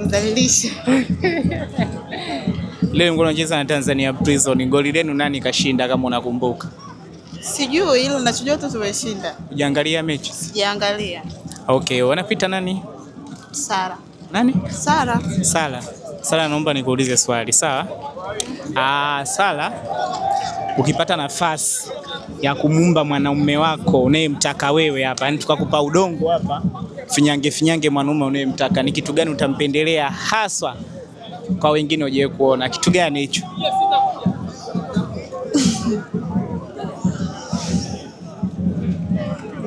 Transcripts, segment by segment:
Mdhalilisha. Leo mlikuwa mnacheza na Tanzania Prison. Goli lenu nani kashinda kama unakumbuka? Sijui, ila nachojua tu tumeshinda. Hujaangalia mechi? Sijaangalia. Okay, wanapita nani? Sara. Nani? Sara. Sala. Sala, naomba nikuulize swali, sawa? Ah, Sala, ukipata nafasi ya kumumba mwanaume wako unayemtaka wewe hapa, yani tukakupa udongo hapa, finyange finyange mwanaume unayemtaka, ni kitu gani utampendelea haswa kwa wengine hujawahi kuona? Kitu gani hicho?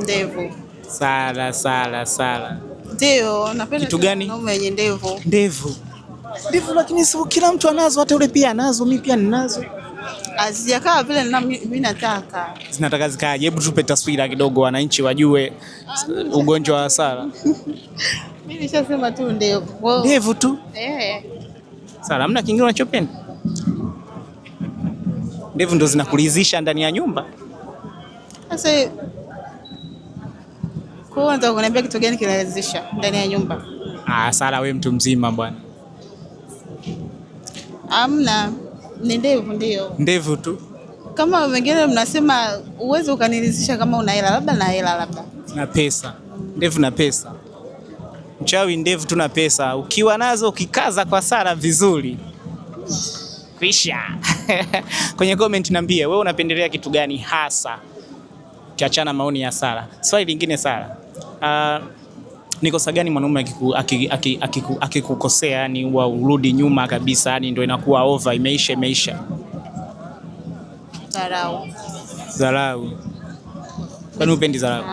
Ndevu. Sala, Sala, Sala. Ndio, napenda Kitu gani? mwanaume wenye ndevu. Ndevu. Ndevu, lakini si kila mtu anazo, hata yule pia anazo, mimi pia ninazo. Hazijakaa vile mimi nataka. Zinataka zikaje? Hebu tupe taswira kidogo, wananchi wajue ugonjwa wa Sala. Mimi nishasema tu ndevu. Ndevu tu. Eh. Sala, hamna kingine unachopenda? Ndevu ndo zinakulizisha ndani ya nyumba. Sasa kwa hiyo unataka kuniambia kitu gani kinaridhisha ndani ya nyumba? Ah, Sala we mtu mzima bwana. Hamna, ni ndevu ndio. Ndevu tu Kama wengine mnasema uwezi ukaniridhisha kama una hela, labda na hela labda. na pesa. Ndevu na pesa. Mchawi ndevu tu na pesa. Ukiwa nazo ukikaza kwa Sala vizuri. Kwisha. Kwenye comment niambie wewe unapendelea kitu gani hasa? Ukiachana maoni ya Sala. Swali lingine Sala. Ni kosa gani mwanaume akikukosea yani huwa urudi nyuma kabisa, yani ndio inakuwa over, imeisha imeisha? Dharau. Dharau. Kwani upendi dharau?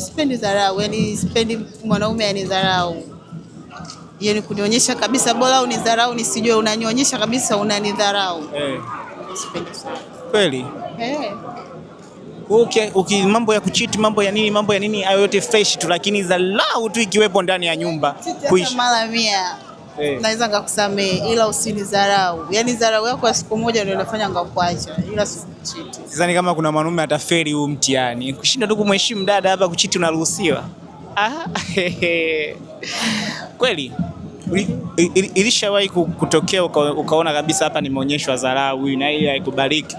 Sipendi dharau, yani sipendi mwanaume anidharau. Yaani kunionyesha kabisa bora unidharau nisijue, unanionyesha kabisa unanidharau. Eh. Sipendi sana. Kweli? Eh. Uki, mambo ya kuchiti, mambo ya nini, mambo ya nini, hayo yote fresh tu, lakini dharau tu ikiwepo ndani ya nyumba kuishi. Mara 100 Eh. naweza ngakusamehe, ila usinidharau. Yaani dharau yako ya siku moja ndio inafanya ngakuacha, ila sikuchiti. Sidhani kama kuna mwanaume atafeli huu mtihani. Kushinda tu kumheshimu dada hapa, kuchiti unaruhusiwa. Ah, kweli ilishawahi kutokea ukaona kabisa hapa nimeonyeshwa dharau huyu na hii haikubaliki?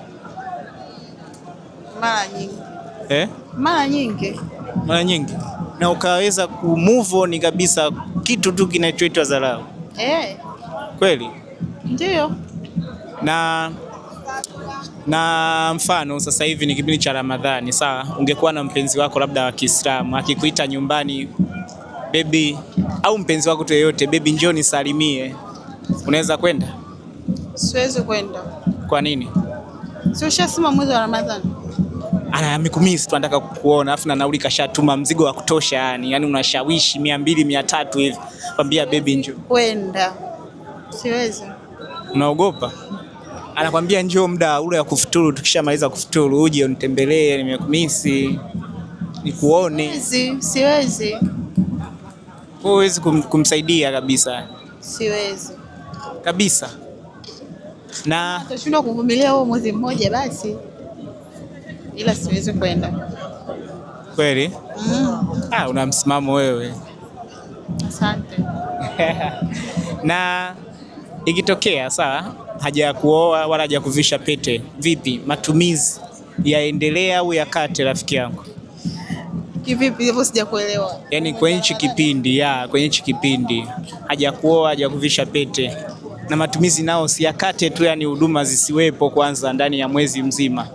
Mara nyingi. Eh? Mara nyingi. Mara nyingi. Na ukaweza kumove on kabisa kitu tu kinachoitwa dharau. Eh. Kweli? Ndio. Na mfano sasa hivi ni kipindi cha Ramadhani, sawa? Ungekuwa na mpenzi wako labda wa Kiislamu akikuita nyumbani baby, au mpenzi wako tu yeyote, baby njoo nisalimie, unaweza kwenda? Siwezi kwenda. Kwa nini? Si ushasema mwezi wa Ramadhani? Ana amekumisi tu, anataka kukuona, afu na nauli kashatuma mzigo wa kutosha, yani unashawishi 200 300 hivi, kwambia baby njoo. Kwenda. Siwezi. Unaogopa? Anakwambia njoo muda ule wa kufuturu, tukishamaliza kufuturu uje unitembelee, nimekumisi, nikuone. Siwezi, siwezi. Kwa hiyo huwezi kumsaidia kabisa. Siwezi. Kabisa. Na utashindwa kuvumilia huo mwezi mmoja basi. Ila siwezi kwenda. Kweli? Mm. Ah, una msimamo wewe. Asante. Na ikitokea sawa, hajakuoa wala hajakuvisha pete, vipi matumizi yaendelea au yakate, rafiki yangu? Kivipi hivyo sijakuelewa? Yaani kwenye hichi kipindi ya, kwenye hichi kipindi hajakuoa, hajakuvisha pete na matumizi nao si yakate tu, yani huduma zisiwepo kwanza ndani ya mwezi mzima.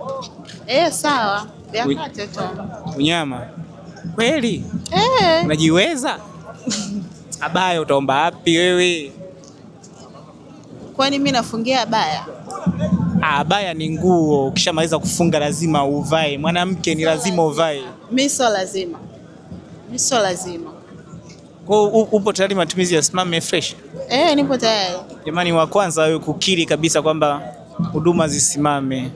Sawa. Yakate tu. Unyama. Kweli? Eh. Unajiweza? Abaya utaomba wapi wewe? Kwani mimi nafungia abaya? Abaya ni nguo, ukishamaliza kufunga lazima uvae. Mwanamke ni lazima uvae. Mimi sio lazima. Mimi sio lazima. Kwa hiyo upo tayari matumizi yasimame fresh? Nipo tayari. Jamani, wa kwanza wewe kukiri kabisa kwamba huduma zisimame.